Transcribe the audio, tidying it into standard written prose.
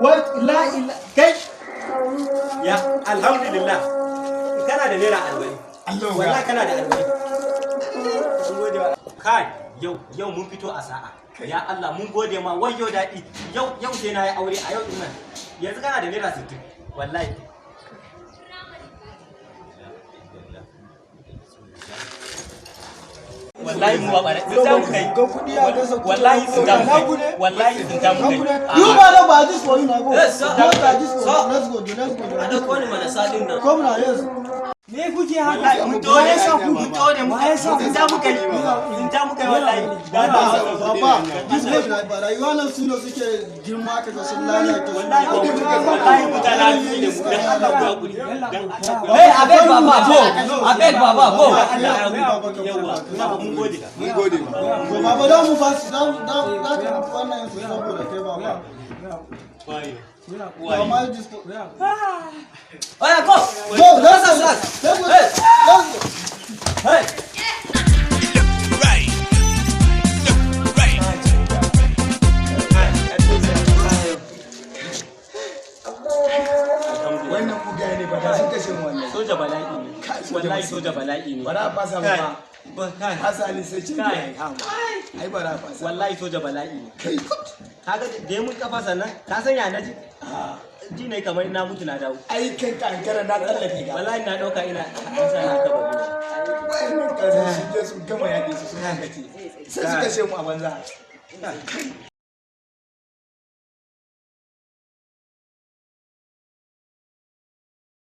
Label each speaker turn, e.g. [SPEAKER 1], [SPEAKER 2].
[SPEAKER 1] Wai la ila kai.
[SPEAKER 2] Ya, alhamdulillah. Kana da naira 40.
[SPEAKER 3] Allah.
[SPEAKER 2] Wallahi kana da 40. Mun gode wa. Kai, yau yau mun fito a sa'a. Ya Allah, mun gode ma, wayyo daɗi. Yau yau sai na yi aure a yau din nan. Yanzu kana da naira 60. Wallahi. Wallahi mu ba bare. Sun samu kai.
[SPEAKER 3] Ga kuɗi a kasa.
[SPEAKER 2] Wallahi sun damu kai. Wallahi sun damu kai.
[SPEAKER 3] You better buy this for you now. Go.
[SPEAKER 4] Yes, sir.
[SPEAKER 3] Go buy this for
[SPEAKER 4] Sir.
[SPEAKER 3] you. Let's go. Let's go.
[SPEAKER 4] A ɗauko ni mana sadin nan.
[SPEAKER 3] Come now, yes.
[SPEAKER 1] Me kuke haka?
[SPEAKER 2] Wallahi mun tone, mun tone, mun ta muka yi. Mun ta muka yi wallahi.
[SPEAKER 3] Baba, this way na ba rayuwa nan su ne suke girma ka ga sun lalata su.
[SPEAKER 2] Wallahi wallahi mutane su ne mu, dan Allah ku hakuri. Dan Allah ku.
[SPEAKER 4] Hey, abeg baba, go. Abeg baba, go.
[SPEAKER 2] Allah ya yawa. Mun gode.
[SPEAKER 5] Mun gode.
[SPEAKER 3] To baba, da mu ba su da da da ka wannan su saboda kai, baba.
[SPEAKER 2] Wayo.
[SPEAKER 3] Mama, this
[SPEAKER 4] Oya, go.
[SPEAKER 3] Go, let's go. Let's go. Let's go.
[SPEAKER 4] Hey.
[SPEAKER 6] Right. Right.
[SPEAKER 5] Wannan mugaye ne ba, da sun kashe mu wallahi.
[SPEAKER 2] Soja bala'i ne. Wallahi soja bala'i ne.
[SPEAKER 5] Ba za a fasa ba.
[SPEAKER 2] Ba kai.
[SPEAKER 5] Hasali sai ce
[SPEAKER 2] Kai.
[SPEAKER 5] ai ba za a fasa.
[SPEAKER 2] Wallahi soja bala'i ne.
[SPEAKER 5] Kai.
[SPEAKER 2] Kaga da ya mun kafa, sannan ka san ya naji? Ji ne kamar na mutu na dawo.
[SPEAKER 5] Ai kai ka ankara na tsallake ka.
[SPEAKER 2] Wallahi na dauka ina an sa na ka babu.
[SPEAKER 5] Wayannan kasan sun je sun gama yaƙi su, sun hakace. Sai su kashe mu a banza.